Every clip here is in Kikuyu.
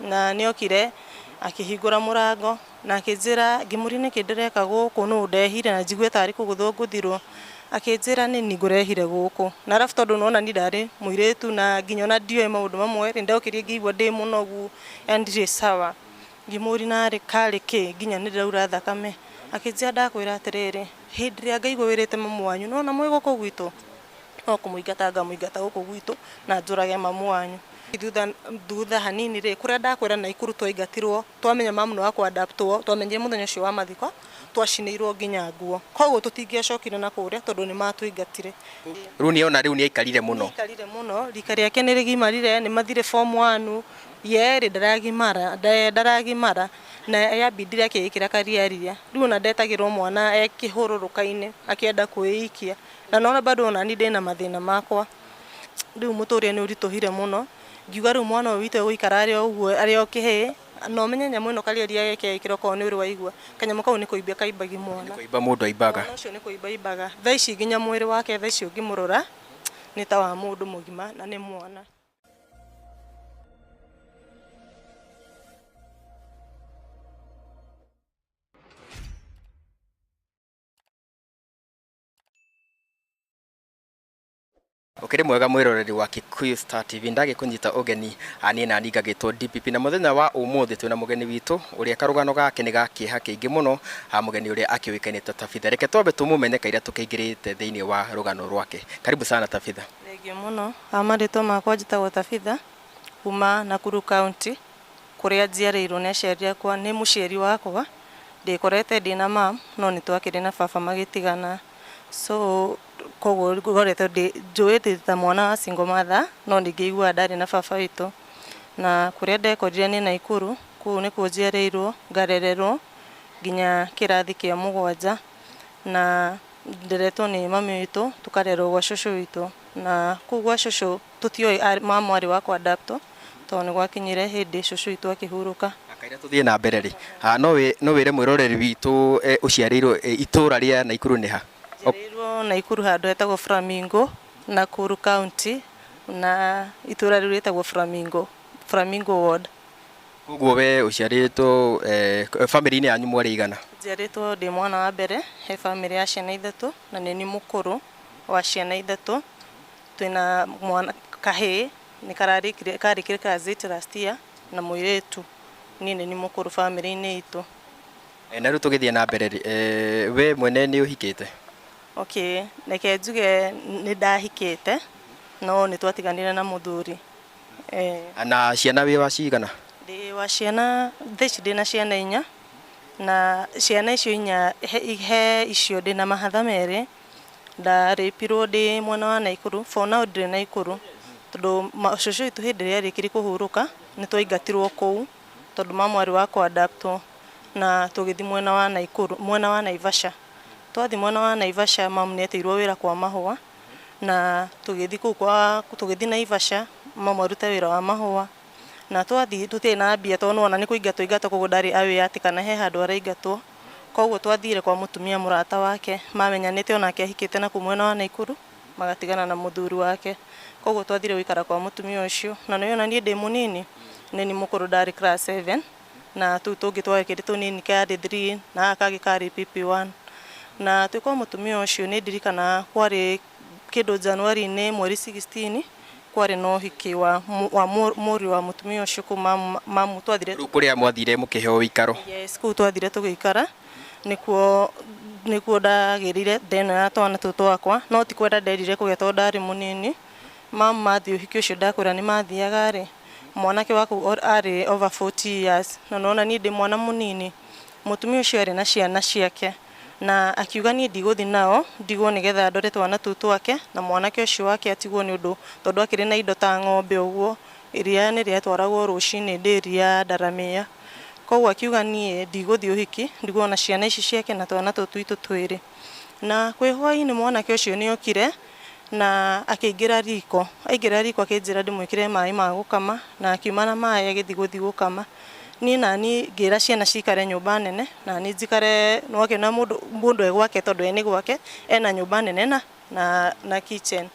Na nĩokire akĩhingũra mũrango na akĩnjĩra, ngĩmũria nĩkĩ ndĩreka gũkũ, nũ ũndehire na njigue tarĩ kũgũthwo ngũthirwo. Akĩnjĩra nĩ niĩ ngũrehire gũkũ. Na arabu tondũ nĩwona niĩ ndarĩ mũirĩtu na nginya ona ndioĩ maũndũ mamwe rĩ, ndokĩrire ngĩigua ndĩ mũnogu yani ndirĩ sawa. Ngĩmũria narĩ karĩ kĩ nginya nĩ ndĩraura thakame. Akĩnjĩra ndakwĩra atĩrĩrĩ, hĩndĩ ĩrĩa ngaigua wĩrĩte mamu wanyu, nĩwona mwĩ gũkũ gwitũ, no kũmũingata ngamũingata gũkũ gwitũ na njũrage mamu wanyu. Thutha hanini rĩ, kũrĩa ndakwĩra Naikuru twaingatirwo, twamenya mamu nĩ wa kũ-adaptwo, twamenyire mũthenya ũcio wa mathiko, twacinĩirwo nginya nguo. Koguo tũtingĩacokire na kũrĩa tondũ nĩ matũingatire. Rĩu nĩ ona rĩu nĩ aikarire mũno. Nĩ aikarire mũno, rika rĩake nĩ rĩgimarire, nĩ mathire form one, yerĩ ndaragimara, ndaragimara na yambindire akĩĩkĩra kariaria. Rĩu ona ndetagĩrwo mwana e kĩhũrũrũka-inĩ akĩenda kwĩikia. Na nĩwona bado ona niĩ ndĩna mathĩna makwa. Rĩu mũtũrĩre nĩ ũritũhire mũno, ngiuga rĩu mwana ũyũ witũ egũikara arĩ o ũguo arĩ o kĩhĩĩ, na ũmenye nyamũ ĩno kariaria geke ĩkĩra okorwo nĩ ũrĩ waigua, kanyamũ kau nĩ kũimbia kaimbagia mwana. Nĩ kũimba mũndũ aimbaga. Mwana ũcio nĩ kũimba aimbaga. Thaa ici nginya mwĩrĩ wake thaa ici ũngĩmũrora nĩ ta wa mũndũ mũgima na nĩ mwana. Ũkĩrĩ mwega mwĩroreri wa Kikuyu Star TV, ndagĩkũnyita ũgeni niĩ nani ngagĩtwo DPP, na mũthenya wa ũmũthĩ twĩna mũgeni witũ ũrĩa karũgano gake nĩ ga kĩeha kĩingĩ mũno, mũgeni ũrĩa akĩũĩkaine ta Tabitha. Reke twambe tũmũmenye kaira tũkĩingĩrĩte thĩinĩ wa rũgano rwake. Karibu sana Tabitha. Thengiũ mũno. Marĩtwa makwa njĩtagwo Tabitha kuma Nakuru County kũrĩa njiarĩirwo nĩ aciari akwa, nĩ mũciari wakwa, ndĩkorete ndĩna mam no nĩ twakĩrĩ na baba magĩtigana. So koguo ngoretwo ndĩ njũĩ ndĩ ta mwana wa single mother no nĩ ngĩiguaga ndarĩ na baba witũ. Na kũrĩa ndekorire nĩ Naikuru, kũu nĩkuo njiarĩirwo, ngarererwo nginya kĩrathi kĩa mũgwanja. Na nderetwo nĩ mami witũ, tũkarerwo gwa cũcũ witũ. Na kũu gwa cũcũ tũtioĩ mamu arĩ wa kũ-adaptwo tondũ nĩ gwakinyire hĩndĩ cũcũ witũ akĩhurũka. Kaira tũthiĩ na mbere rĩ, no wĩre mwĩroreri witũ ũciarĩirwo itũra rĩa Naikuru nĩ ha? Njiarĩirwo Naikuru handũ hetagwo Flamingo, Nakuru County, na itũra rĩu rĩtagwo Flamingo, Flamingo Ward. Koguo we ũciarĩtwo bamĩrĩ-inĩ yanyu mwarĩ aigana? Njiarĩtwo ndĩ mwana wa mbere he bamĩrĩ ya ciana ithatũ na nĩ niĩ mũkũrũ wa ciana ithatũ. Twĩna mwana kahĩĩ nĩ kararĩkirie karĩkirie class eight last year na mũirĩtu. Niĩ nĩ niĩ mũkũrũ bamĩrĩ-inĩ itũ. Na rĩu tũgĩthiĩ na mbere rĩ, we mwene nĩ ũhikĩte? Okay, reke njuge nĩ ndahikĩte no nĩ twatiganire na mũthuri. Na ciana wĩ wa cigana? Ndĩ wa ciana, thaa ici ndĩna ciana inya, na ciana icio inya he icio ndĩna mahatha merĩ, ndarĩpirwo ndĩ mwena wa Naikuru, for now ndirĩ Naikuru, tondũ cũcũ witũ hĩndĩ ĩrĩa arĩkirie kũhurũka, nĩ twaingatirwo kũu, tondũ mamu arĩ wa kũ-adaptwo, na tũgĩthiĩ mwena wa Naikuru, mwena wa Naivasha. Twathiĩ mwena wa Naivasha mamu nĩ etĩirwo wĩra kwa mahũa, na tũgĩthiĩ kũu kwa, tũgĩthiĩ Naivasha, mamu arute wĩra wa mahũa, na twathiĩ tũtiarĩ na mbia tondũ nĩwona nĩ kũingatwo aingatwo koguo ndarĩ aware atĩ kana he handũ araingatwo, koguo twathire kwa mũtumia mũrata wake, mamenyanĩte onake ahikĩte na kũu mwena wa Naikuru, magatigana na mũthuri wake, koguo twathire gũikara kwa mũtumia ũcio, na nĩwona niĩ ndĩ mũnini, nĩ niĩ mũkũrũ ndarĩ class seven, na tũu tũngĩ twakĩrĩ tũnini karĩ 3 na gaka kangĩ karĩ PP1. Na twĩ kwa mũtumia ũcio nĩ ndirikanaga kwarĩ kĩndũ January-inĩ mweri 16 kwarĩ na ũhiki wa mũriũ wa mũtumia ũcio kũu mamu twathire. Rĩu kũrĩa mwathire mũkĩheo ũikaro? Yes, kũu twathire tũgĩikara nĩkuo nĩkuo ndagĩrire nda ĩno ya twana tũtũ twakwa, no ti kwenda nderire kũgĩa tondũ ndarĩ mũnini. Mamu mathiĩ ũhiki ũcio ndakwĩra nĩ mathiaga rĩ, mwanake wa kũu arĩ over 40 years na nĩwona niĩ ndĩ mwana mũnini. Mũtumia ũcio arĩ na ciana ciake na akiuga niĩ ndigũthiĩ nao, ndigwo nĩgetha ndore twana tũu twake na mwanake ũcio wake atigwo nĩ ũndũ tondũ akĩrĩ na indo ta ng'ombe ũguo, iria nĩ rĩatwaragwo rũcinĩ ndĩri ya ndaramĩa. Koguo akiuga niĩ ndigũthiĩ ũhiki, ndigwo na ciana ici ciake na twana tũtũ twitũ twĩrĩ. Na kwĩ hwainĩ mwanake ũcio nĩ okire na akĩingĩra riko, aingĩra riko akĩnjĩra ndĩmwĩkĩre maĩ ma gũkama na akiuma na maĩ agĩthiĩ gũthiĩ gũkama. Niĩ nani ngĩra ciana cikare nyũmba nene na niĩ njikare, nĩwakĩona mũndũ e gwake tondũ e nĩ gwake, ena nyũmba nene na kitchen.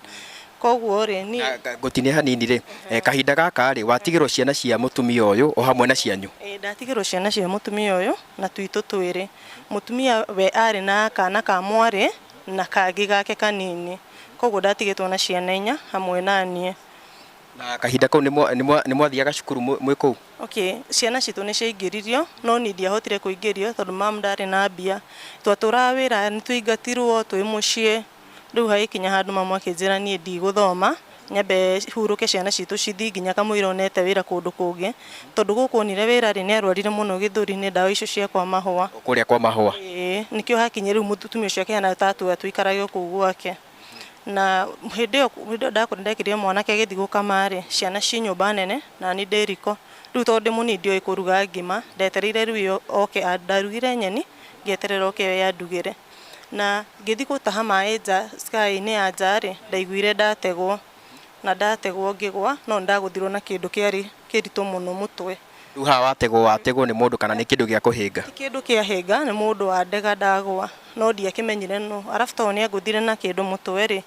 Koguo Koguo rĩ niĩ Ngũtinia hanini rĩ, kahinda gaka rĩ, watigĩrwo ciana cia mũtumia ũyũ o hamwe na cianyu? Ĩĩ, ndatigĩrwo ciana cia mũtumia ũyũ na twitũ twĩrĩ. Mũtumia we arĩ na kana ka mwarĩ na kangĩ gake kanini, koguo ndatigĩtwo na ciana inya hamwe na niĩ. Na kahinda kau nĩ mwathiaga cukuru mwĩ kũu? Okay, ciana citũ nĩ ciaingĩririo no niĩ ndiahotire kũingĩrio tondũ mam ndarĩ na mbia. Twatũraga wĩra, nĩ twaingatirwo twĩ mũciĩ, rĩu hagĩkinya handũ mamu akĩnjĩra niĩ ndigũthoma, nyambe hurũke ciana citũ cithiĩ nginya kamũira onete wĩra kũndũ kũngĩ, tondũ gũkũ onire wĩra rĩ, nĩ arwarire mũno gĩthũri nĩ ndawa icio cia kwa mahũa. Kũrĩa kwa mahũa? Ĩĩ, nĩkĩo hakinyire rĩu mũtumia ũcio akĩhana ta atũikarage o kũu gwake. Na hĩndĩ ĩyo ndakũrire ndekĩrire mwanake agĩthiĩ gũkama rĩ, ciana ci nyũmba nene na niĩ ndĩ riko. Rĩu tondũ ndĩ mũnini ndioĩ kũruga ngima, ndetereire rĩu oke, ndarugire nyeni ngĩeterera oke we andugĩre. Na ngĩthiĩ gũtaha maĩ nja sky-inĩ ya nja rĩ, ndaiguire ndategwo, na ndategwo ngĩgwa, no nĩndagũthirwo na kĩndũ kĩarĩ kĩritũ mũno mũtwe. Rĩu haha wategwo, wategwo nĩ mũndũ kana nĩ kĩndũ gĩa kũhĩnga? Ti kĩndũ kĩa hĩnga, nĩ mũndũ wandega ndagwa, no ndiakĩmenyire nũ. Arabu tondũ nĩ angũthire na kĩndũ mũtwe rĩ,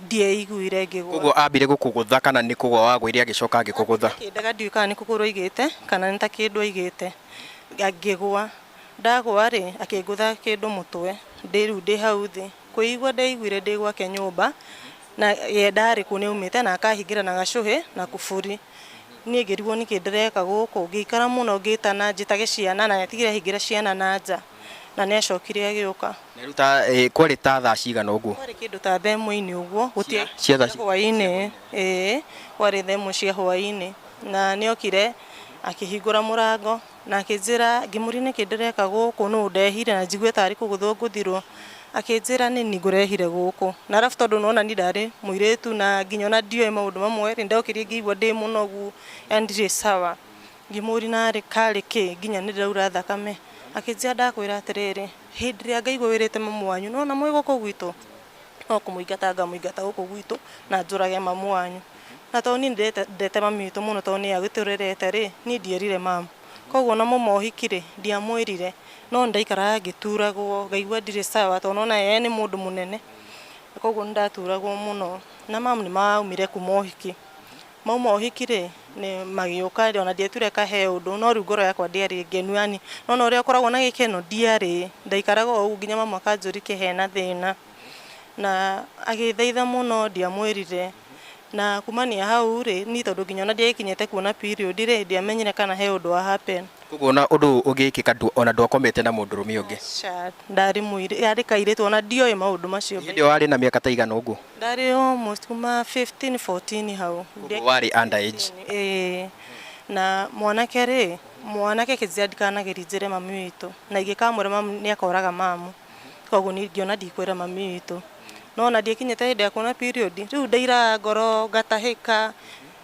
ndieiguire ngĩgwa. Koguo ambire gũkũgũtha kana nĩ kũgwa wagũire agĩcoka agĩkũgũtha? Akĩndega ndiũĩ kana nĩ kũgũrũ aigĩte kana nĩ ta kĩndũ aigĩte, ngĩgwa. Ndagwa rĩ, akĩngũtha kĩndũ mũtwe, ndĩ rĩu ndĩ hau thĩ. Kũigua ndaiguire ndĩ gwake nyũmba, na ye ndarĩ kuo nĩ aumĩte na akahingĩra na gacũhĩ na kuburi. Niĩ ngĩrigwo nĩkĩ ndĩreka gũkũ, ngĩikara mũno ngĩtana njĩtage ciana na nĩatigire ahingĩra ciana na nja, na nĩ acokire agĩũka. Na rĩu ta kwarĩ ta thaa cigana ũguo? Kwarĩ kĩndũ ta thaa ĩmwe-inĩ ũguo, gũtia Cia thaa hwaĩ-inĩ, ĩĩ, kwarĩ thaa ĩmwe cia hwaĩ-inĩ. Na nĩ okire akĩhingũra mũrango na akĩnjĩra, ngĩmũria nĩkĩ ndĩreka gũkũ, nũ ndehire na njigue tarĩ kũgũthwo ngũthirwo. Akĩnjĩra nĩ niĩ ngũrehire gũkũ. Na arabu tondũ nĩwona niĩ ndarĩ mũirĩtu na nginya ona ndioĩ maũndũ mamwe rĩ, ndokire ngĩigua ndĩ mũnogu, yani ndirĩ sawa. Ngĩmũria narĩ karĩ kĩ nginya nĩ ndĩraura thakame. Akĩnjĩra ndakwĩra atĩrĩrĩ, hĩndĩ ĩrĩa ngaigua wĩrĩte mamu wanyu, nĩwona mwĩ gũkũ gwitũ, no kũmũingata ngamũingata gũkũ gwitũ na njũrage mamu wanyu. Na tondũ niĩ ndendete mami witũ mũno tondũ nĩye agĩtũrerete rĩ, niĩ ndierire mamu. Koguo ona mauma ũhiki rĩ, ndiamwĩrire, no nĩndaikaraga ngĩturagwo, ngaigua ndirĩ sawa tondũ nĩwona ye nĩ mũndũ mũnene. Koguo nĩndaturagwo mũno. Na mamu nĩ maumire kuma ũhiki. Mauma ũhiki rĩ, nĩ magĩũka ona ndietuire kahe ũndũ, no rĩu ngoro yakwa ndĩarĩ ngenu yani, nĩwona ũrĩa ũkoragwo na gĩkeno, ndiarĩ. Ndaikaraga o ũguo nginya mamu akanjũria kĩ hena thĩna. Na agĩthaitha mũno ndiamwĩrire. Na kumania hau rĩ, niĩ tondũ nginya ona ndiakinyĩte kuona period rĩ, ndiamenyire kana he ũndũ wa happen. Koguo ona ũndũ ũgĩkĩka ona ndwakomete na mũndũrũme ũngĩ? Aca, ndarĩ mũirĩ, yarĩ kairĩtu ona ndioĩ maũndũ macio. Hĩndĩ ĩyo warĩ na mĩaka ta igana ũguo? Ndarĩ almost kuma 15, 14 hau. Koguo warĩ underage? Ĩĩ. Na mwanake rĩ, mwanake akĩnjĩra ndikanagerie njĩre mami witũ, na ingĩkamwĩra mamu nĩ akoraga mamu. Koguo niĩ ngĩona ndikwĩra mami witũ. No ona ndiakinyĩte hĩndĩ ya kuona period, rĩu ndairaga ngoro ngatahĩka,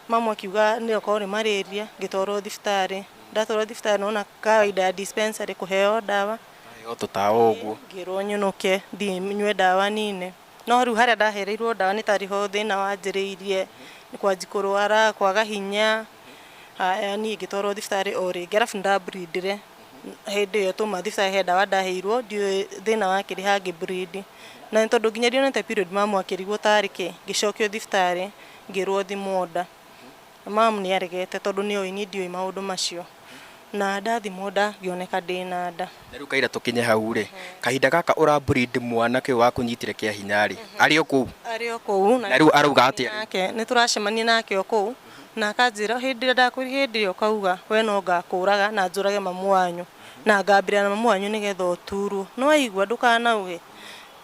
mamu akiuga nĩ okorwo nĩ malaria, ngĩtwarwo thibitarĩ. Ndatwarwo thibitarĩ nona kawaida ya dispensary kũheo ndawa. O tũtawa ũguo. Ngĩrwo nyũnũke thiĩ nyue ndawa nine. No rĩu harĩa ndahereirwo ndawa nĩ tarĩ ho thĩna wanjĩrĩirie, nĩ kwanji kũrwara, kwaga hinya. Haya niĩ ngĩtwarwo thibitarĩ o rĩngĩ, arabu nĩndableedire. Hĩndĩ ĩyo twauma thibitarĩ he ndawa ndaheirwo, ndiũĩ thĩna wakĩrĩ ha ngĩbleed. Na nĩ tondũ nginya ndionete period mamu akĩrigwo tarĩ kĩ, ngĩcokio thibitarĩ ngĩrwo thimwo nda. Mamu nĩ aregete tondũ nĩoĩ niĩ ndiũĩ maũndũ macio. Na ndathimwo nda ngĩoneka ndĩna nda. Na rĩu kaira tũkinye hau rĩ, kahinda gaka ũra bleed mwanake ũyũ wakũnyitire kĩa hinya rĩ, arĩ o kũu? Arĩ o kũu. Na rĩu arauga atĩa? Nake nĩ tũracemania nake o kũu, na akanjĩra hĩndĩ ĩrĩa ndakwĩrire hĩndĩ ĩrĩa ũkauga we no ngakũraga na njũrage mamu wanyu, na ngambĩrĩra na mamu wanyu nĩgetha ũturwo. Nĩ waigua ndũkanauge?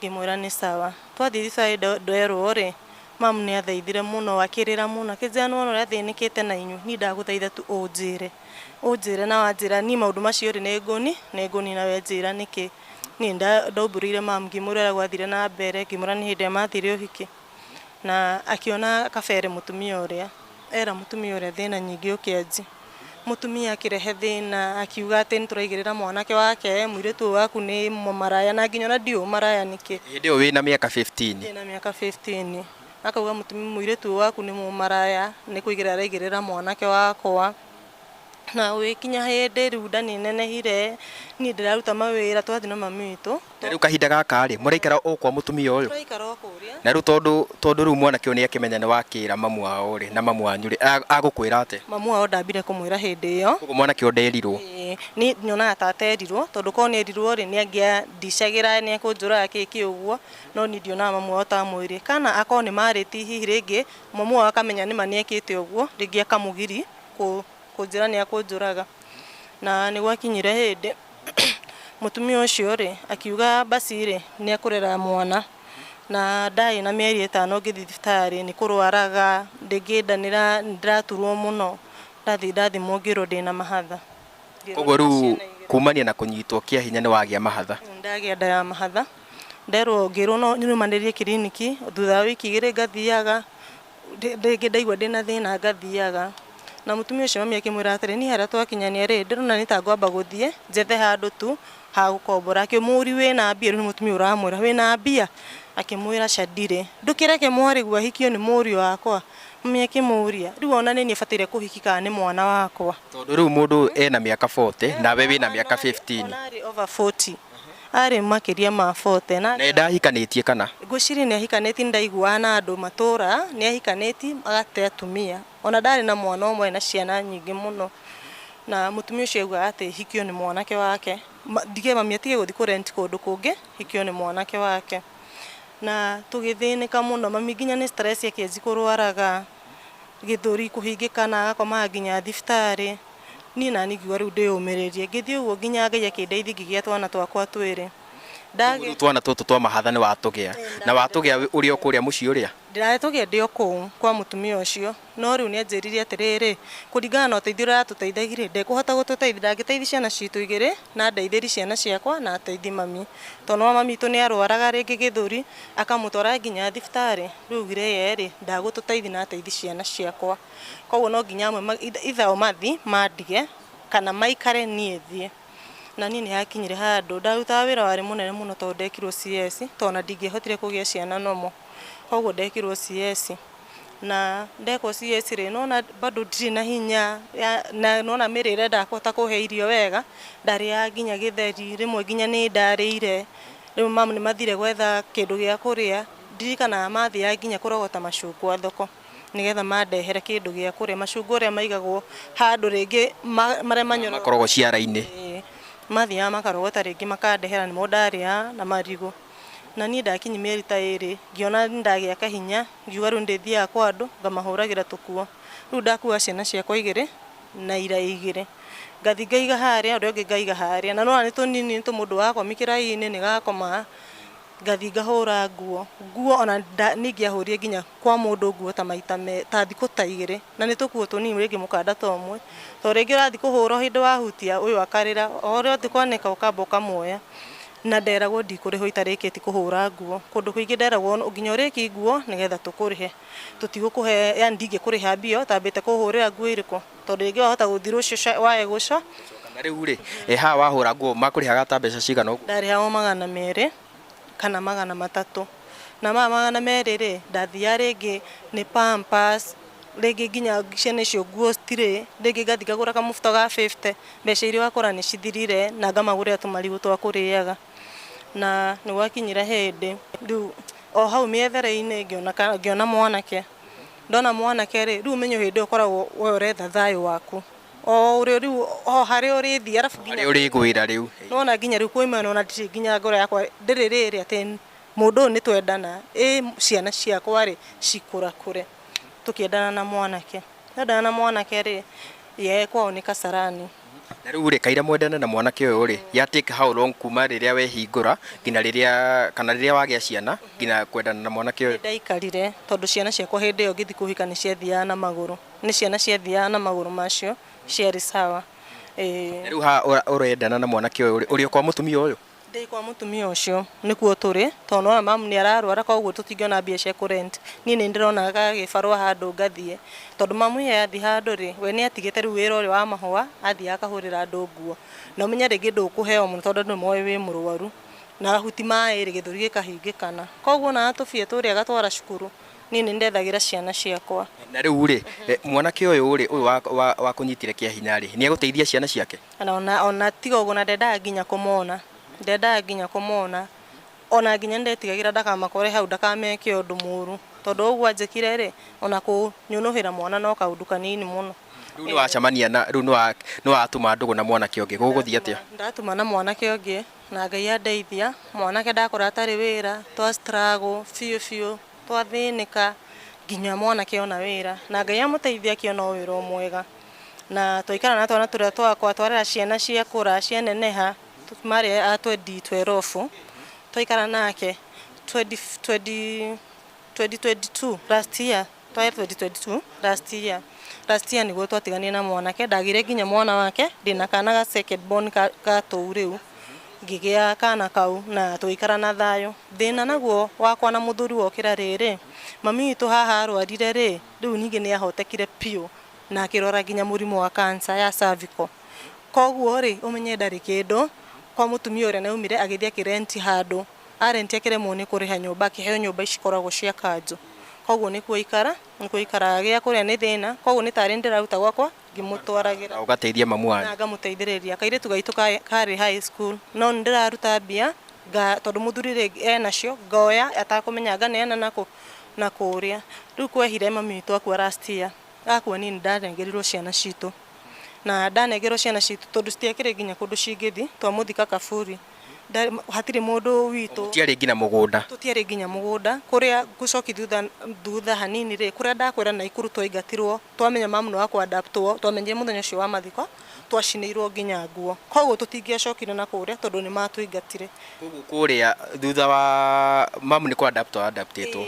Ngĩmwĩra nĩ sawa. Twathiĩ thibitarĩ nderwo rĩ, mamu nĩ athaithire mũno, akĩrĩra mũno, akĩnjĩra nĩwona ũrĩa thĩnĩkĩte na inyuĩ, niĩ ndagũthaitha tu ũnjĩre. Ũnjĩre na wanjĩra niĩ maũndũ macio rĩ nĩ ngũnina we njĩra nĩkĩ. Niĩ ndaumbũrĩire mamu ngĩmwĩra ũrĩa gwathire na mbere, ngĩmwĩra nĩ hĩndĩ ĩrĩa mathire ũhiki. Na akĩona kabere mũtumia ũrĩa, era mũtumia ũrĩa thĩna nyingĩ ũkĩanji. Mũtumia akĩrehe thĩna, akiuga atĩ nĩtũraigĩrĩra mwanake wake, mũirĩtu ũyũ waku nĩ maraya, na nginya ona ndiũĩ maraya nĩkĩ. Hĩndĩ ĩyo wĩna mĩaka 15? Ndĩna mĩaka 15. Akauga mũirĩtu ũyũ waku nĩ mũmaraya, nĩ kũigĩrĩra araigĩrĩra mwanake wakwa. Na gũgĩkinya hĩndĩ rĩu nda nĩ nenehire, niĩ ndĩraruta mawĩra, twathiĩ na mami witũ. Na rĩu kahinda gaka rĩ, mũraikara o kwa mũtumia ũyũ? Tũraikara o kũrĩa. Na rĩu tondũ rĩu mwanake ũyũ nĩ akĩmenya nĩ wakĩra mamu wao rĩ, na mamu wanyu rĩ, agũkwĩra atĩa? Mamu wao ndambire kũmwĩra hĩndĩ ĩyo. Koguo mwanake ũyũ nderirwo? Ĩĩ, niĩ nyonaga ta aterirwo, tondũ korwo nĩ erirwo rĩ, nĩ angĩandicagĩra, nĩ ekũnjũraga kĩ kĩ ũguo, no niĩ ndionaga mamu wao ta amwĩrire. Kana akorwo nĩ marĩtie hihi rĩngĩ mamu wao akamenya nĩma nĩ ekĩte ũguo, rĩngĩ akamũgiri kũnjĩra nĩ akũnjũraga. Na nĩ gwakinyire hĩndĩ mũtumia ũcio rĩ akiuga basi rĩ nĩ ekũrera mwana, na ndarĩ na mĩeri 5 ngĩthiĩ thibitarĩ nĩ kũrwaraga, rĩngĩ nda nĩndĩraturwo mũno, ndathiĩ ndathimwo ngĩrwo ndĩna mahatha. Koguo rĩu kumania na kũnyitwo kĩa hinya nĩ wagĩa mahatha? Ndagĩa nda ya mahatha, nderwo ngĩrwo no nyumanĩrie kiriniki, thutha wa wiki 2 ngathiaga, rĩngĩ ndaigua ndĩna thĩna ngathiaga. Na mũtumia ũcio mami akĩmwĩra atĩrĩ, niĩ harĩa twakinyania rĩ, ndĩrona nĩ ta ngwamba gũthiĩ njethe handũ tu ha gũkombora. Akĩmũria wĩna mbia? Rĩu nĩ mũtumia ũramwĩra wĩna mbia? Akĩmwĩra ca ndirĩ. Ndũkĩreke mwarĩguo ahikio nĩ mũriũ wakwa? Mami akĩmũria, rĩu ona nĩ niĩ bataire kũhiki kana nĩ mwana wakwa? Tondũ rĩu mũndũ ena mĩaka 40 nawe wĩna mĩaka 15. Ona arĩ over 40, arĩ makĩria ma 40. Na ndahikanĩtie kana? Ngwĩciria nĩ ahikanĩtie, ndaiguaga na andũ matũra nĩ ahikanĩtie agate atumia, ona ndarĩ na mwana ũmwe na ciana nyingĩ mũno. Na mũtumia ũcio augaga atĩ hikio nĩ mwanake wake, ndige mami atige gũthiĩ kũ rent kũndũ kũngĩ, hikio nĩ mwanake wake. Na tũgĩthĩnĩka mũno, mami nginya nĩ stress akĩanjia kũrwaraga gĩthũri kũhingĩkana, agakomaga nginya thibitarĩ. Niĩ nani ngiuga rĩu ndĩyũmĩrĩrie, ngĩthiĩ ũguo nginya Ngai akĩndeithia ngĩgĩa twana twakwa twĩrĩ. Rĩu twana tũtũ twa mahatha nĩ watũgĩa, na watũgĩa ũrĩ o kũrĩa mũciĩ ũrĩa? Ndĩratũgĩa ndĩ o kũu kwa mũtumia ũcio, no rĩu nĩ anjĩrire atĩrĩrĩ, kũringana na ũteithio ũrĩa aratũteithagia rĩ, ndekũhota gũtũteithia, ndangĩteithia ciana citũ igĩrĩ, na ndeithĩrie ciana ciakwa na ateithie mami, tondũ no mami witũ nĩ arwaraga rĩngĩ gĩthũri, akamũtwara nginya thibitarĩ. Rĩu augire ye rĩ, ndagũtũteithia na ateithie ciana ciakwa, koguo no nginya amwe either o mathiĩ mandige kana maikare niĩ thiĩ. Na niĩ nĩ hakinyire handũ ndarutaga wĩra warĩ mũnene mũno tondũ ndekirwo CS, tondũ ona ndingĩahotire kũgĩa ciana nomo, koguo ndekirwo CS. Na ndekwo CS rĩ, nona bado ndirĩ na hinya, na nona mĩrĩre ndakũhota kũhe irio wega, ndarĩaga nginya gĩtheri, rĩmwe nginya nĩ ndarĩire, rĩu mamu nĩ mathire gwetha kĩndũ gĩa kũrĩa, ndirikanaga mathiaga nginya kũrogota macungwa thoko nĩgetha mandehere kĩndũ gĩa kũrĩa, macungwa ũrĩa maigagwo handũ rĩngĩ marĩa manyoroka makoragwo ciara-inĩ, mathiaga makarogota rĩngĩ makandehera, nĩmo ndarĩaga na marigũ. Na niĩ ndakinyia mĩeri ta 2 ngĩona nĩ ndagĩa kahinya, ngiuga rĩu ndĩthiaga kwa andũ ngamahũragĩra tũkuo. Rĩu ndakua ciana ciakwa 2 na ira 2, ngathiĩ ngaiga harĩa, ũrĩa ũngĩ ngaiga harĩa, na nĩwona nĩ tũnini nĩ tũmũndũ wakomia kĩraĩ-inĩ nĩ gakoma. Ngathiĩ ngahũra nguo, nguo ona niĩ ingĩahũrire nginya kwa mũndũ nguo ta maita ta thikũ ta 2, na nĩ tũkuo tũnini rĩngĩ mũkanda ta ũmwe, tondũ rĩngĩ ũrathiĩ kũhũra o hĩndĩ wahutia ũyũ akarĩra, o ũrĩa ũthiĩ kwanĩka ũkamba ũkamuoya. Na nderagwo ndikũrĩhwo itarĩkĩtie kũhũra nguo, kũndũ kũingĩ nderagwo nginya ũrĩkie nguo nĩgetha tũkũrĩhe, tũtigũkũhe, yani ndingĩkũrĩha mbia ũtambĩte kũhũrĩra nguo irĩkũ, tondũ rĩngĩ wahota gũthiĩ rũciũ wae gũco. Na rĩu rĩ, haha wahũra nguo makũrĩhaga ta mbeca cigana ũguo? Ndarĩhagwo 200 kana 300, na maya 200 rĩ, ndathiaga rĩngĩ nĩ pampers, rĩngĩ nginya ciana icio nguo citirĩ, rĩngĩ ngathiĩ ngagũra kamũbuto ga 50, mbeca iria wakora nĩ cithirire, na ngamagũrĩra tũmarigũ twa kũrĩaga. Na nĩ gwakinyire hĩndĩ rĩu o hau mĩethere-inĩ ngĩona mwanake, ndona mwanake rĩ, rĩu ũmenye hĩndĩ ĩyo ũkoragwo we ũretha thayũ waku, o ũrĩa rĩu o harĩa ũrĩthiĩ, arabu nginya harĩa ũrĩgwĩra rĩu, nona nginya rĩu kwĩmena, ona ndirĩ nginya ngoro yakwa ndĩrĩ rĩrĩ atĩ mũndũ ũyũ nĩ twendana, ĩ ciana ciakwa rĩ cikũrakũre, tũkĩendana na mwanake, twendana na mwanake rĩ, ye kwao nĩ Kasarani. Na rĩu rĩ, kaira mwendane na mwanake ũyũ rĩ, ya take how long kuma rĩrĩa wehingũra nginya rĩrĩa kana rĩrĩa wagĩa ciana nginya kwendana na mwanake ũyũ? Ndaikarire tondũ ciana ciakwa hĩndĩ ĩyo ngĩthiĩ kũhika nĩ ciathiaga na magũrũ, nĩ ciana ciathiaga na magũrũ macio ciarĩ sawa. Na rĩu haha ũrendana na mwanake ũyũ rĩ, ũrĩ o kwa mũtumia ũyũ? Ndĩ kwa mũtumia ũcio nĩkuo tũrĩ, tondũ nĩwona mamu nĩ ararwara, koguo tũtingĩona mbia cia kũ rent. Niĩ nĩ ndĩrona gagĩbarũa handũ ngathiĩ, tondũ mamu ye athiĩ handũ rĩ, we nĩ atigĩte rĩu wĩra ũrĩa wa mahũa, athiĩ akahũrĩra andũ nguo, na ũmenye rĩngĩ ndũkũheo mũno tondũ andũ nĩmoĩ wĩ mũrwaru, na ahuti maĩ rĩ, gĩthũri gĩkahingĩkana, koguo ona tũbia tũrĩa agatwara cukuru, Niĩ nĩ ndethagĩra ciana ciakwa. Na rĩu rĩ, mwanake ũyũ rĩ, ũyũ wa kũnyitire kĩa hinya rĩ, nĩ egũteithia ciana ciake? Ona tiga ũguo, na ndendaga nginya kũmona, ndendaga nginya kũmona, ona nginya ndetigagĩra ndakamakore hau, ndakameke ũndũ mũru, tondũ ũguo anjĩkire rĩ, ona kũnyũnũhĩra mwana no kaũndũ kanini mũno. Rĩu nĩ wacemania na rĩu nĩ watuma ndũgũ na mwanake ũngĩ, gũgũthiĩ atĩa? Ndatuma na mwanake ũngĩ na Ngai andeithia. Mwanake ndakora atarĩ wĩra, twa struggle biũ biũ, twathĩnĩka nginya mwanake ona wĩra, na Ngai amũteithia akĩona o wĩra o mwega. Na twaikara na twana tũrĩa twakwa, twarera ciana ciakũra cianeneha, marĩ a 2012, twaikara nake 2022 last year, tware 2022 last year, last year nĩguo twatiganire na mwanake. Ndagĩire nginya mwana wake, ndĩna kana ga second born ka tũu rĩu ngĩgĩa kana kau, na tũgĩikara na thayũ. Thĩna naguo wakwa na mũthuri wokĩra rĩrĩ, mami witũ haha arwarire rĩ, rĩu ningĩ nĩ ahotekire biũ na akĩrwara nginya mũrimũ wa cancer ya cervical. Koguo rĩ, ũmenye ndarĩ kĩndũ kwa mũtumia ũrĩa naumire, agĩthiĩ akĩrenti handũ, arenti akĩremwo nĩ kũrĩha nyũmba, akĩheo nyũmba ici cikoragwo cia kanjũ. Koguo nĩkuo aikara, nĩkuo aikaraga, gĩa kũrĩa nĩ thĩna. Koguo nĩ tarĩ ndĩraruta gwakwa ngĩmũtwaragĩra. Na ũgateithia mamu wanyu? Na ngamũteithĩrĩria. Kairĩtu gaitũ karĩ high school, no nĩ ndĩraruta mbia tondũ mũthuri rĩ enacio, ngoya atakũmenya nganeana nakũ na kũrĩa. Rĩu kwehire mami witũ akua last year, akua niĩ nĩ ndanengerirwo ciana citũ, na ndanengerwo ciana citũ tondũ citiakĩrĩ nginya kũndũ cingĩthiĩ, twamũthika kaburi, hatirĩ mũndũ witũ. Tũtiarĩ nginya mũgũnda? Tũtiarĩ nginya mũgũnda. Kũrĩa ngũcoki thutha hanini rĩ, kũrĩa ndakwĩra Naikuru twaingatirwo, twamenya mamu nĩ wa kũadaptwo, twamenyire mũthenya ũcio wa mathiko, twacinĩirwo nginya nguo. Koguo tũtingĩacokire na kũrĩa tondũ nĩ matũingatire. Koguo kũrĩa thutha wa mamu nĩ kũadaptwo adaptĩtwo,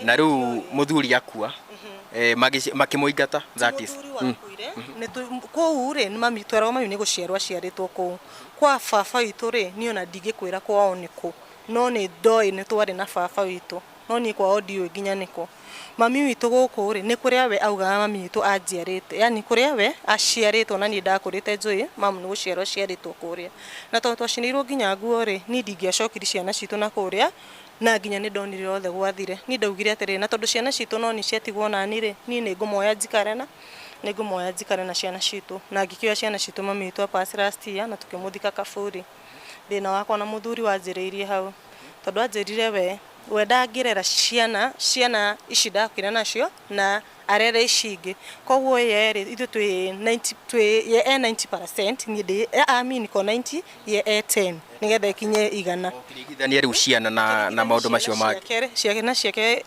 na rĩu mũthuri akua, makĩmũingata, that is. Mũthuri wakuire kũu rĩ, nĩ mami tweragwo mami nĩ gũciarwo aciarĩtwo kũu. Kwa baba witũ rĩ, niĩ ona ndingĩkwĩra kwao nĩkũ, no nĩ ndoĩ nĩ twarĩ na baba witũ, no niĩ kwao ndiũĩ nginya nĩkũ. Mami witũ gũkũ rĩ, nĩ kũrĩa we augaga mami witũ anjiarĩte, yani kũrĩa we aciarĩtwo, na niĩ ndakũrĩte njũĩ mamu nĩ gũciarwo aciarĩtwo kũrĩa. Na tondũ twacinĩirwo nginya nguo rĩ, niĩ ndingĩacokirie ciana citũ na kũrĩa, na nginya nĩ ndonire othe gwathire. Niĩ ndaugire atĩrĩrĩ, na tondũ ciana citũ no nĩ ciatigwo nani rĩ, niĩ nĩ ngũmoya njikare na nĩ ngũmoya njikare na ciana citũ. Na ngĩkĩoya ciana citũ, mami witũ apass last year, na tũkĩmũthika kaburi. Thĩna wakwa na mũthuri wanjĩrĩirie hau, tondũ anjĩrire we ndangĩrera ciana ici ndakire nacio na arere ici ingĩ. Koguo ye rĩ, ithuĩ twĩ 90, twĩ ye e 90%, niĩ ndĩ I mean ko 90, ye e 10, nĩgetha ikinye 100. Ũkĩringithania rĩu ciana na maũndũ macio mangĩ.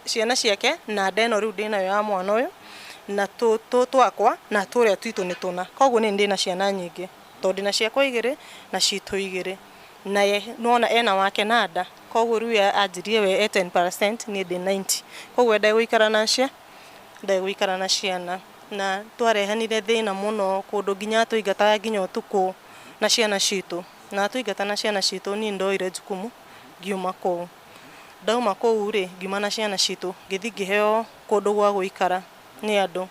Ciana ciake na ndeno rĩu ndĩnayo ya mwana ũyũ na tũ twakwa na tũrĩa twitũ nĩ tũna. Koguo niĩ ndĩna ciana nyingĩ, tondũ ndĩna ciakwa igĩrĩ na citũ igĩrĩ, na ye nĩwona ena wake na nda. Koguo rĩu anjirie we e 10%, niĩ ndĩ 90. Koguo ndegũikara na cia ndegũikara na ciana, na twarehanire thĩna mũno kũndũ nginya atũingataga nginya ũtukũ na ciana citũ, na atũingata na ciana citũ, niĩ ndoire jukumu ngiuma kũu. Ndauma kũu rĩ, ngiuma na ciana citũ, ngĩthiĩ ngĩheo kũndũ gwa gũikara nĩ andũ.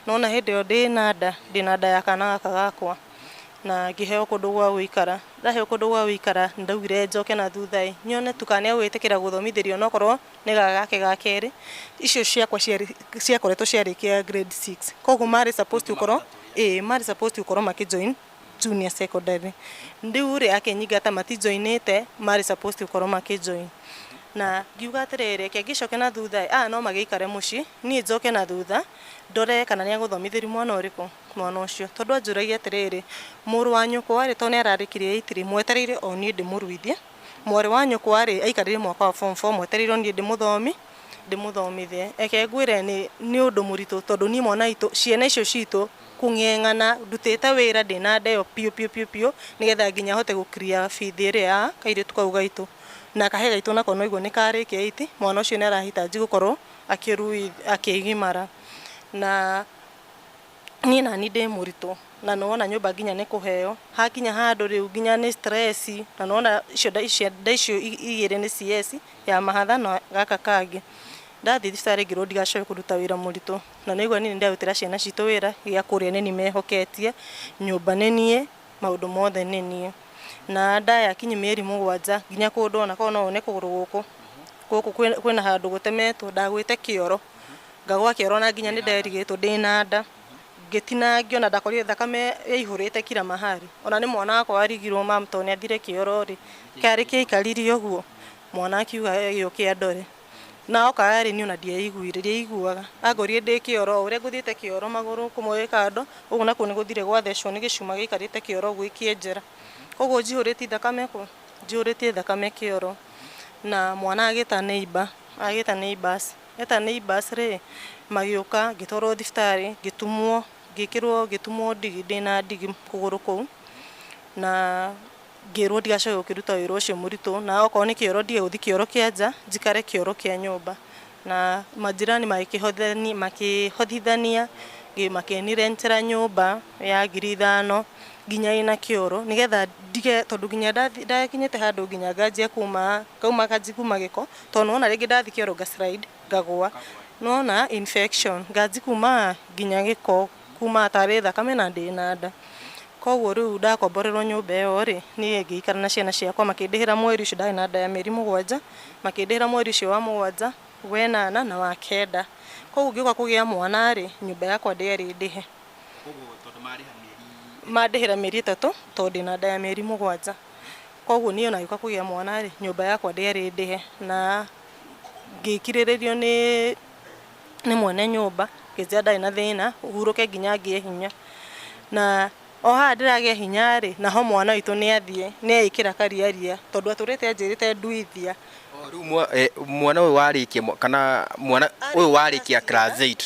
Nona hĩndĩ ĩyo ndĩna nda, ndĩna nda ya kana gaka gakwa, na ngĩheo kũndũ gwa gũikara. Ndaheo kũndũ gwa gũikara, ndaugire njoke na thutha ĩ, nyone tu kana nĩegwĩtĩkĩra gũthomithĩrio, onokorwo nĩ gaka gake ga kerĩ. Icio ciakwa ciakoretwo ciarĩkia grade 6, koguo marĩ supposed gũkorwo, ĩĩ, marĩ supposed gũkorwo makĩjoin junior secondary. Rĩu rĩ, akĩnyingata matijoinĩte, marĩ supposed gũkorwo makĩjoin. Na ngiuga atĩrĩrĩ, reke ngĩcoke na thutha ĩ, no magĩikare mũciĩ, niĩ njoke na thutha ndore kana nĩ egũthomithĩrio mwana ũrĩkũ, mwana ũcio. Tondũ anjũragia atĩrĩrĩ, mũrũ wa nyũkwa rĩ, tondũ nĩ ararĩkirie 8 rĩ, mwetereire o niĩ ndĩmũruithie. Mwarĩ wa nyũkwa rĩ, aikarire mwaka wa form 4, mwetereire o niĩ ndĩmũthomithie. Reke ngwĩre nĩ ũndũ mũritũ, tondũ niĩ mwana witũ, ciana icio citũ kũng'eng'ana, ndutĩte wĩra ndĩna nda ĩyo biũ biũ biũ biũ, nĩgetha nginya hote gũ-clear bithi ĩrĩa ya kairĩtu kau gaitũ. Na kahĩĩ gaitũ nako no iguo nĩ karĩkia 8, mwana ũcio nĩ arahitaji gũkorwo akĩgimara. Na niĩ nani ndĩ mũritũ, na nĩwona nyũmba nginya nĩ kũheo, hakinya handũ rĩu nginya nĩ stress, na nĩwona icio nda icio igĩrĩ nĩ CS ya mahatha na gaka kangĩ. Ndathiĩ thibitarĩ ngĩrwo ndigacoke kũruta wĩra mũritũ, na nĩigua niĩ nĩndarutĩra ciana citũ wĩra, gĩa kũrĩa nĩ niĩ mehoketie, nyũmba nĩ niĩ, maũndũ mothe nĩ niĩ. Na nda yakinyia mĩeri 7 nginya kũndũ ona korwo no wone kũgũrũ gũkũ gũkũ kwĩna handũ gũtemetwo, ndagwĩte kĩoro. Ngagwa kĩoro na nginya nĩ nderigĩtwo ndĩna nda. Ngĩtinangio na ndakorire thakame yaihũrĩte kila mahali. Ona nĩ mwana wakwa warigirwo mam tondũ nĩ athire kĩoro rĩ, kĩarĩ kĩaikarire ũguo. Mwana akiuga gĩũke andore. Na oka rĩ, niĩ ona ndiaiguire, ndiaiguaga. Angorire ndĩ kĩoro, o ũrĩa ngũthiĩte kĩoro magũrũ kũmwe gwĩ kando, ũguo nakuo nĩ gũthire gwathecwo nĩ gĩcuma gĩikarĩte kĩoro ũguo ikĩenjera. Koguo njihũrĩtie thakame kũ? Njihũrĩtie thakame kĩoro. Na mwana agĩta neighbor, agĩta neighbors. Eta neighbors rĩ, magĩũka, ngĩtwarwo thibitarĩ, ngĩtumwo, ngĩkĩrwo, ngĩtumwo ndigi, ndĩna ndigi kũgũrũ kũu. Na ngĩrwo ndigacoke gũkĩruta wĩra ũcio mũritũ, na okorwo nĩ kĩoro ndige gũthiĩ kĩoro kĩa nja, njikare kĩoro kĩa nyũmba. Na majirani makĩhothithania, makĩnirentera nyũmba ya 5,000 nginya ĩna kĩoro, nĩgetha ndige, tondũ nginya ndakinyĩte handũ nginya nganjia kuma, ngauma nganjia kuma gĩko, tondũ nĩwona rĩngĩ ndathiĩ kĩoro nga slide, ngagũa. Nĩwona infection, nganjia kuma nginya gĩko, kuma tarĩ thakame na ndĩna nda. Koguo rĩu ndakomborerwo nyũmba ĩyo rĩ, niĩ ngĩikara na ciana ciakwa, makĩndĩhĩra mweri ũcio, ndarĩ na nda ya mĩeri 7, makĩndĩhĩra mweri ũcio wa 7, wa 8 na wa 9. Koguo ngĩũka kũgĩa mwana rĩ, nyũmba yakwa ndĩarĩ ndĩhe. Koguo tondũ marĩha mĩeri mandĩhĩra mĩeri 3 tondũ ndĩna nda ya mĩeri 7. Koguo niĩ ona ngĩũka kũgĩa mwana rĩ, nyũmba yakwa ndĩarĩ ndĩhe, na ngĩkirĩrĩrio nĩ mwene nyũmba, ngĩnjĩra ndarĩ na thĩna, hurũke nginya ngĩe hinya. Na o haha ndĩragĩa hinya rĩ, naho mwana witũ nĩ athiĩ, nĩ eĩkĩra kariaria, tondũ atũrĩte anjĩrĩte nduithia. Rĩu mwana ũyũ warĩkia, kana mwana ũyũ warĩkia class 8,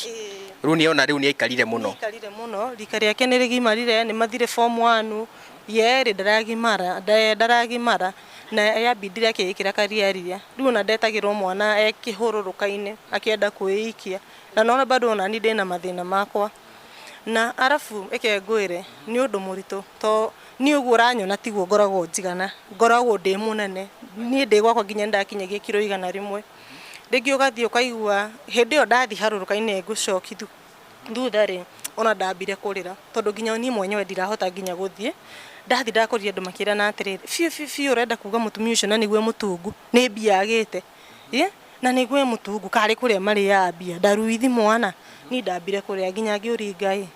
rĩu nĩ ona rĩu nĩ aikarire mũno. Aikarire mũno, rika rĩake nĩ rĩgimarire, nĩ mathire form 1, yerĩ ndaragimara, ndaragimara, na yambindire akĩĩkĩra kariaria. Rĩu ona ndetagĩrwo mwana ekĩhũrũrũka-inĩ, akĩenda kwĩikia. Na nona bado ona niĩ ndĩna mathĩna makwa. Na arabu ĩke ngwĩre, nĩ ũndũ mũritũ, to niĩ ũguo ũranyona tiguo ngoragwo njigana, ngoragwo ndĩ mũnene. Niĩ ndĩ gwakwa nginya nĩndakinyagia kiro 100. Rĩngĩ ũgathiĩ ũkaigua, hĩndĩ ĩyo ndathiĩ harũrũka-inĩ ngũcoki thutha rĩ, ona ndambire kũrĩra, tondũ nginya niĩ mwenyewe ndirahota nginya gũthiĩ. Ndathiĩ ndakorire andũ makĩrana atĩrĩrĩ, biũ biũ biũ ũrenda kuga mũtumia ũcio na nĩguo mũtungu, nĩ mbia agĩte. Na nĩguo mũtungu, karĩ kũrĩa marĩaga mbia, ndaruithi mwana. Niĩ ndambire kũrĩa nginya ngĩũria Ngai,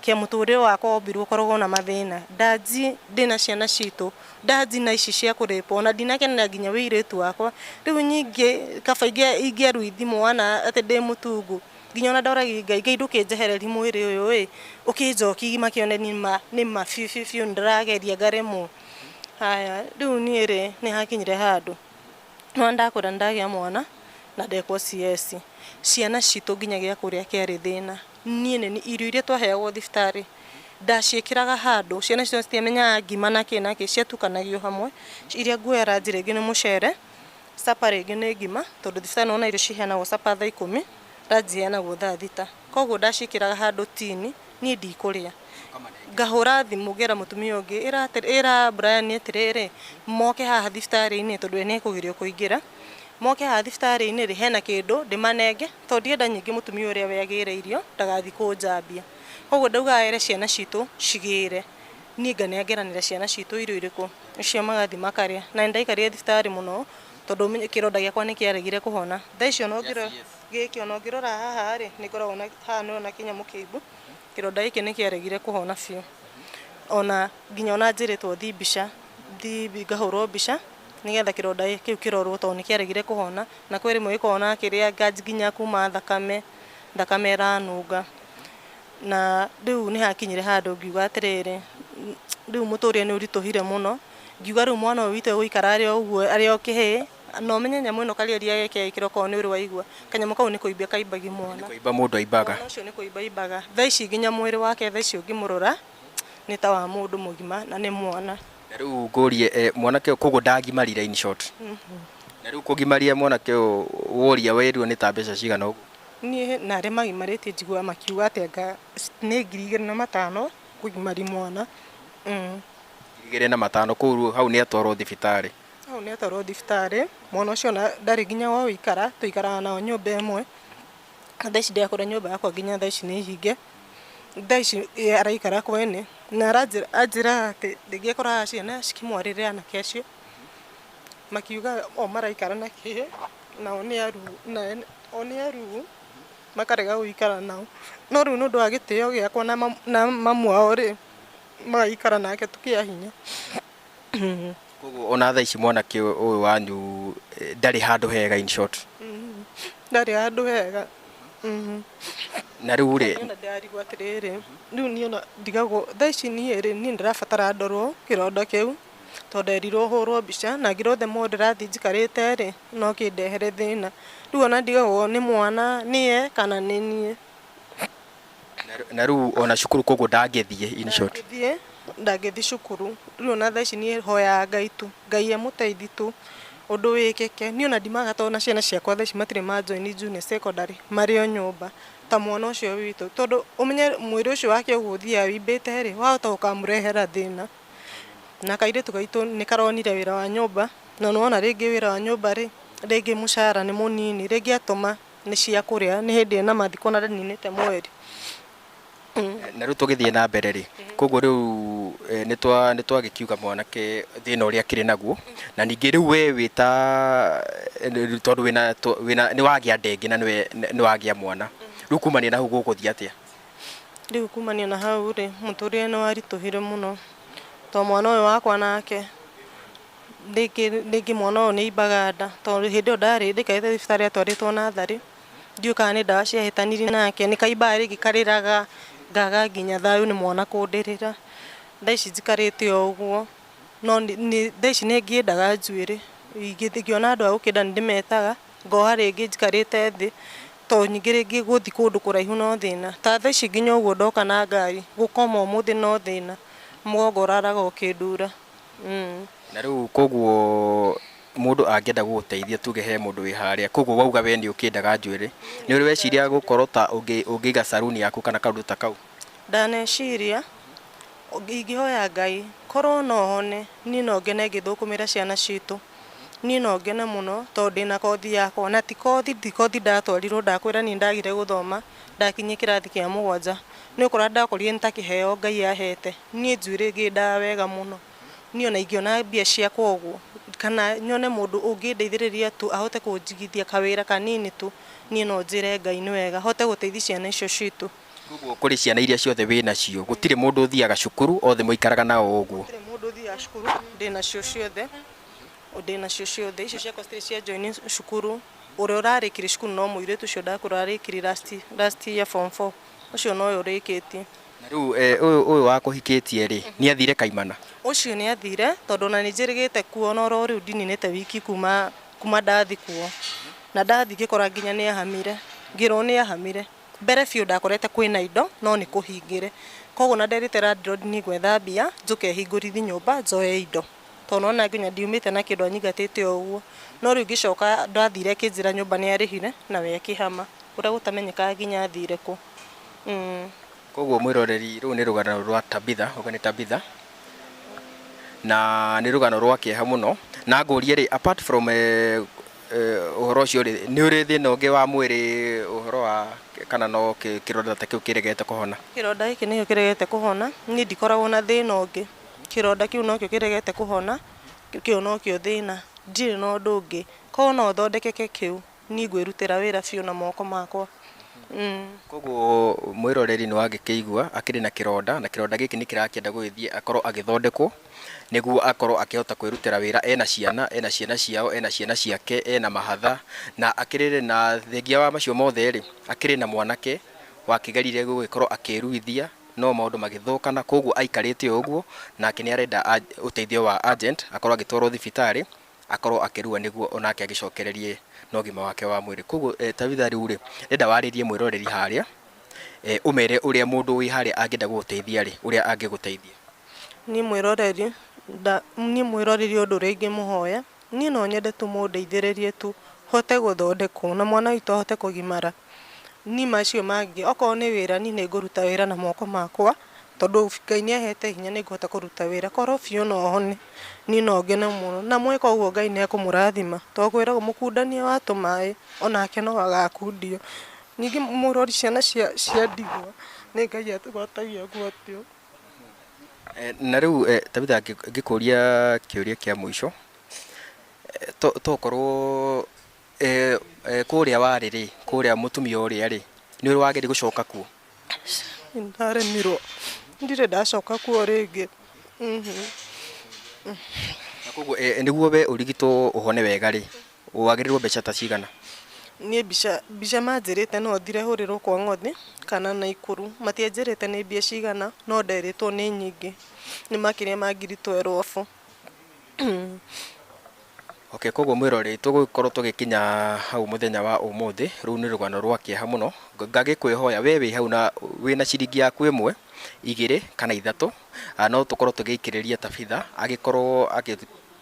kĩa mũtũrĩre wakwa wombirwo ũkoragwo na mathĩna. Ndanji ndĩna ciana citũ, ndanji na ici cia kũrĩpwo, ona ndinakenera nginya wĩirĩtu wakwa. Rĩu nyingĩ kaba ingĩaruithi mwana atĩ ndĩ mũtungu. Nginya ona ndoragia Ngai, Ngai ndũkĩnjehererie mwĩrĩ ũyũ ĩ, ũkĩnjoki makĩone nĩ ma biũ biũ biũ nĩndĩrageria ngaremwo. Haya, rĩu niĩ rĩ, nĩ hakinyire handũ. No ndakũra ndagĩa mwana na ndekwo CS. Ciana citũ nginya gĩa kũrĩa kĩarĩ thĩna. Niĩ nĩ irio iria twaheagwo thibitarĩ, ndaciĩkĩraga handũ, ciana citũ citiamenyaga ngima na kĩ na kĩ, ciatukanagio hamwe. Iria nguoya ranji rĩngĩ nĩ mũcere, supper rĩngĩ nĩ ngima, tondũ thibitarĩ nĩwona irio ciheanagwo supper thaa 10, ranji iheanagwo thaa 6. Koguo ndaciĩkĩraga handũ tini, niĩ ndikũrĩa. Ngahũra thimũ ngera mũtumia ũngĩ, ĩra Brian atĩrĩrĩ, moke haha thibitarĩ-inĩ tondũ we nĩekũgirio kũingĩra. Moke haha thibitarĩ-inĩ rĩ, hena kĩndũ ndĩmanenge, tondũ ndienda nyingĩ mũtumia ũrĩa we agĩre irio, ndagathiĩ kũnjambia. Koguo ndaugaga ere ciana citũ cigĩre. Niĩ nganengeranĩra ciana citũ irio irĩkũ, icio magathiĩ makarĩa. Na nĩndaikarire thibitarĩ mũno, tondũ kĩronda gĩakwa nĩkĩaregire kũhona. Thaa icio no ngĩrora gĩkĩ ona ũngĩrora haha rĩ, nĩngoragwo na haha nĩũrona kĩnyamũ kĩimbu, kĩronda gĩkĩ nĩkĩaregire kũhona biũ. Ona nginya ona njĩrĩtwo thiĩ mbica, thiĩ ngahũrwo mbica, nĩgetha kĩronda kĩu kĩrorwo tondũ nĩkĩaregire kũhona. Na kwĩ rĩmwe gĩkoragwo na kĩrĩa nganji nginya kuma thakame, thakame ĩranunga. Na rĩu nĩhakinyire handũ ngiuga atĩrĩrĩ, rĩu mũtũrĩre nĩ ũritũhire mũno. Ngiuga rĩu mwana ũyũ witũ egũikara arĩ o ũguo, arĩ o kĩhĩĩ, na ũmenye nyamũ ĩno kariaria geke ĩkĩrwo okorwo nĩ ũrĩ waigua, kanyamũ kau nĩ kũimbia kaimbagia mwana. Nĩ kũimba mũndũ aimbaga. Mwana ũcio nĩ kũimba aimbaga. Thaa ici nginya mwĩrĩ wake thaa ici ũngĩmũrora, nĩ ta wa mũndũ mũgima na nĩ mwana. Na rĩu ngũrie, mwanake ũyũ koguo ndagimarire in short. Na rĩu kũgimaria mwanake ũyũ woria werirwo nĩ ta mbeca cigana ũguo? Niĩ na arĩa magimarĩtie njiguaga makiuga atĩ anga nĩ 2,500 kũgimaria mwana. 2,500 kũu hau nĩ atwarwo thibitarĩ. Hau nĩ atwarwo thibitarĩ, mwana ũcio ona ndarĩ nginya wa gũikara, tũikaraga nao nyũmba ĩmwe. Thaa ici ndĩrakora nyũmba yakwa nginya thaa ici nĩ hinge. Thaa ici araikara kwene, na anjĩraga atĩ rĩngĩ akoraga ciana cikĩmwarĩrĩra anake acio, makiuga o maraikara na kĩĩ, nao nĩ aruu, na o nĩ aruu, Makarega gũikara nao. No rĩu nĩ ũndũ wa gĩtĩo gĩakwa na mamu wao rĩ, magaikara nake tu kĩa hinya. Koguo ona thaa ici mwanake ũyũ wanyu ndarĩ handũ hega, in short? Ndarĩ handũ hega. Na rĩu rĩ, Niĩ ona ndĩrarigwo atĩrĩrĩ, rĩu niĩ ona ndigagwo thaa ici niĩ rĩ, niĩ ndĩrabatara ndorwo kĩronda kĩu, tondũ nderirwo hũrwo mbica na ngĩrwo the more ndĩrathiĩ njikarĩte rĩ, no kĩndehere thĩna. Rĩu ona ndigagwo nĩ mwana nĩye kana nĩ niĩ. Na rĩu ona cukuru koguo ndangĩthiĩ, in short? Ndangĩthiĩ cukuru. Rĩu ona thaa ici niĩ hoyaga Ngai tu, Ngai amũteithie tu ũndũ wĩkĩke. Niĩ ona ndimaga tondũ ona ciana ciakwa thaa ici matirĩ ma join junior secondary, marĩ o nyũmba ta mwana ũcio witũ, tondũ ũmenye mwĩrĩ ũcio wake ũguo ũthiaga wĩimbĩte rĩ, wahota gũkamũrehera thĩna. Na kairĩtu gaitũ nĩ karonire wĩra wa nyũmba, na nĩwona rĩngĩ wĩra wa nyũmba rĩ, rĩngĩ mũcara nĩ mũnini, rĩngĩ atũma nĩ cia kũrĩa, nĩ hĩndĩ ĩna mathiko na ndaninĩte mweri. Na rĩu tũgĩthiĩ na mbere rĩ, koguo rĩu nĩ twagĩkiuga mwanake thĩna ũrĩa akĩrĩ naguo, na ningĩ rĩu we wĩ ta tondũ wĩna nĩ wagĩa nda ĩngĩ na nĩwe nĩ wagĩa mwana, rĩu kumania na hau gũgũthiĩ atĩa? Rĩu kumania na hau rĩ, mũtũrĩre nĩ waritũhire mũno, tondũ mwana ũyũ wakwa nake rĩngĩ mwana ũyũ nĩ aimbaga nda, tondũ hĩndĩ ĩyo ndarĩ ndaikarĩte thibitarĩ atwarĩtwo natharĩ, ndiũĩ kana nĩ ndawa ciahĩtanirie nake, nĩ kaimbaga rĩngĩ karĩraga, ngaga nginya thayũ nĩ mwana kũndĩrĩra. Thaa ici njikarĩte o ũguo, no thaa ici nĩ ngĩendaga njuĩrĩ, ingĩona andũ a gũkĩnda nĩ ndĩmetaga, ngoha rĩngĩ njikarĩte thĩ, tondũ ningĩ rĩngĩ gũthiĩ kũndũ kũraihu no thĩna. Ta thaa ici nginya ũguo ndoka na ngari, gũkoma ũmũthĩ no thĩna, mũgongo ũraraga ũkĩndura. Na rĩu koguo mũndũ angĩenda gũgũteithia, tuge he mũndũ wĩ harĩa, koguo wauga we nĩ ũkĩendaga njuĩrĩ, nĩ ũrĩ weciria gũkorwo ta ũngĩiga saruni yaku kana kaũndũ ta kau? Ndaneciria ingĩhoya Ngai korwo no hone, niĩ no ngene ngĩthũkũmĩra ciana citũ. Niĩ no ngene mũno tondũ ndĩna kothi yakwa, na ti kothi, ti kothi ndatwarirwo, ndakwĩra niĩ ndagire gũthoma ndakinyia kĩrathi kĩa 7. Nĩ ũkora ndakorire nĩ ta kĩheo Ngai ahete. Niĩ njuĩrĩ ngĩndaga wega mũno. Niĩ ona ingĩona mbia ciakwa ũguo, kana nyone mũndũ ũngĩndeithĩrĩria tu ahote kũnjigithia kawĩra kanini tu, niĩ no njĩre Ngai nĩ wega, hote gũteithia ciana icio citũ. Koguo kũrĩ ciana iria ciothe wĩ nacio, gũtirĩ mũndũ ũthiaga cukuru, othe mũikaraga nao ũguo? Gũtirĩ mũndũ ũthiaga cukuru, ndĩnacio ciothe, ndĩnacio ciothe. Icio ciakwa citirĩ cia join cukuru. Ũrĩa ũrarĩkirie cukuru no mũirĩtu ũcio ndakwĩra ũrarĩkirie last year form 4, ũcio nowe ũrĩkĩtie. Na rĩu ũyũ wakũhikĩtie rĩ, nĩ athire kaimana? Ũcio nĩ athire, tondũ ona nĩ njĩrĩgĩte kuo, ona oro rĩu ndininĩte wiki kuma ndathi kuo. Na ndathi ngĩkora nginya nĩ ahamire, ngĩrwo nĩ ahamire. Mbere biũ ndakorete kwĩna indo, no nĩ kũhingĩre. Koguo na nderĩte landlord niĩ ngwetha mbia, njũke hingũrithie nyũmba njoe indo. Tondũ nona nginya ndiumĩte na kĩndũ anyingatĩte o ũguo. No rĩu ngĩcoka ndathire akĩnjĩra nyũmba nĩ arĩhire na we akĩhama, kũrĩa gũtamenyekaga nginya athire kũ. Koguo mwĩroreri, rũu nĩ rũgano rwa Tabitha, ũguo nĩ Tabitha, na nĩ rũgano rwa kĩeha mũno. Na ngũrie rĩ, apart from ũhoro ũcio rĩ, nĩ ũrĩ thĩna ũngĩ wa mwĩrĩ, ũhoro wa kana no kĩronda ta kĩu kĩregete kũhona? Kĩronda gĩkĩ nĩkĩo kĩregete kũhona, niĩ ndikoragwo na thĩna ũngĩ. Kĩronda kĩu nokĩo kĩregete kũhona, kĩu nokĩo thĩna, ndirĩ na ũndũ ũngĩ. Korwo no thondekeke kĩu, niĩ ngwĩrutĩra wĩra biũ na moko makwa. Koguo mwĩroreri nĩ wagĩkĩigua akĩrĩ na kĩronda, na kĩronda gĩkĩ nĩ kĩrakĩenda gũgĩthiĩ akorwo agĩthondekwo nĩguo akorwo akĩhota kwĩrutĩra wĩra. Ena ciana, ena ciana ciao, ena ciana ciake, ena mahatha, na akĩrĩ na thengia wa macio mothe rĩ, akĩrĩ na mwanake wakĩgerire gũgĩkorwo akĩruithia, no maũndũ magĩthũkana, koguo aikarĩte o ũguo, nake nĩ arenda ũteithio wa agent, akorwo agĩtwarwo thibitarĩ, akorwo akĩrua nĩguo onake agĩcokererie na ũgima wake wa mwĩrĩ. Koguo Tabitha, rĩu rĩ, ndĩrenda warĩrie mwĩroreri harĩa, ũmere ũrĩa mũndũ wĩ harĩa angĩenda gũgũteithia rĩ, ũrĩa angĩgũteithia. Niĩ mwĩroreri ũndũ ũrĩa ingĩmũhoya, niĩ no nyende tu mũndeithĩrĩrie tu hote gũthondekwo na mwana witũ ahote kũgimara. Niĩ macio mangĩ, okorwo nĩ wĩra, niĩ nĩ ngũruta wĩra na moko makwa, tondũ Ngai nĩ ahete hinya, nĩ ngũhota kũruta wĩra. Korwo biũ no hone, niĩ no ngene mũno. Na mweka ũguo Ngai nĩ ekũmũrathima, tondũ kwĩragwo mũkundania wa tũmaĩ onake no agakundio. Ningĩ mũrori ciana cia ndigwa nĩ Ngai atũgwatagia ngwatio. Na rĩu Tabitha, ngĩkũria kĩũria kĩa mũico, tokorwo kũrĩa warĩ rĩ, kũrĩa mũtumia ũrĩa rĩ, Nĩ ũrĩ wageria gũcoka kuo? Nĩ ndaremirwo, ndirĩ ndacoka kuo rĩngĩ. Na koguo nĩguo we ũrigitwo ũhone wega rĩ, wagĩrĩirwo mbeca ta cigana? Niĩ mbica manjĩrĩte no thire hũrĩrwo kwa Ng'othi kana Naikuru. Matianjĩrĩte nĩ mbia cigana, no nderĩtwo nĩ nyingĩ, nĩ makĩria ma 12,000. Okay, koguo mwĩroreri, tũgũkorwo tũgĩkinya hau mũthenya wa ũmũthĩ. Rũu nĩ rũgano rwa kĩeha mũno. Ngagĩkwĩhoya we wĩ hau na wĩna ciringi yaku ĩmwe, igĩrĩ kana ithatũ, no tũkorwo tũgĩikĩrĩria Tabitha agĩkorwo agĩ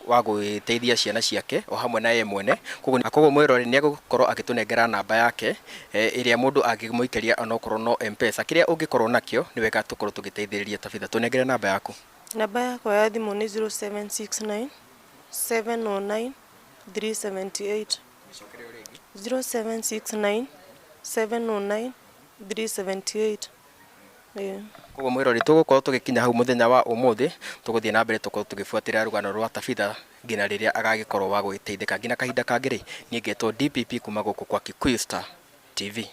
wa gwĩteithia ciana ciake o hamwe na ye mwene. Koguo mwĩroreri nĩ egũkorwo agĩtũnengera namba yake, ĩrĩa mũndũ angĩmũikĩria onokorwo no M-Pesa, kĩrĩa ũngĩkorwo nakĩo, nĩ wega tũkorwo tũgĩteithĩrĩria Tabitha. Tũnengere namba yaku. Namba yakwa ya thimũ nĩ 0769 709 378. 0769 709 378. Ĩĩ. Koguo mwĩrori, tũgũkorwo tũgĩkinya hau mũthenya wa ũmũthĩ. Tũgũthiĩ na mbere tũkorwo tũgĩbuatĩrĩra rũgano rwa Tabitha nginya rĩrĩa agagĩkorwo wa gũgĩteithĩka. Nginya kahinda kangĩ rĩ, niĩ ngetwo DPP kuma gũkũ kwa Kikuyu Star TV.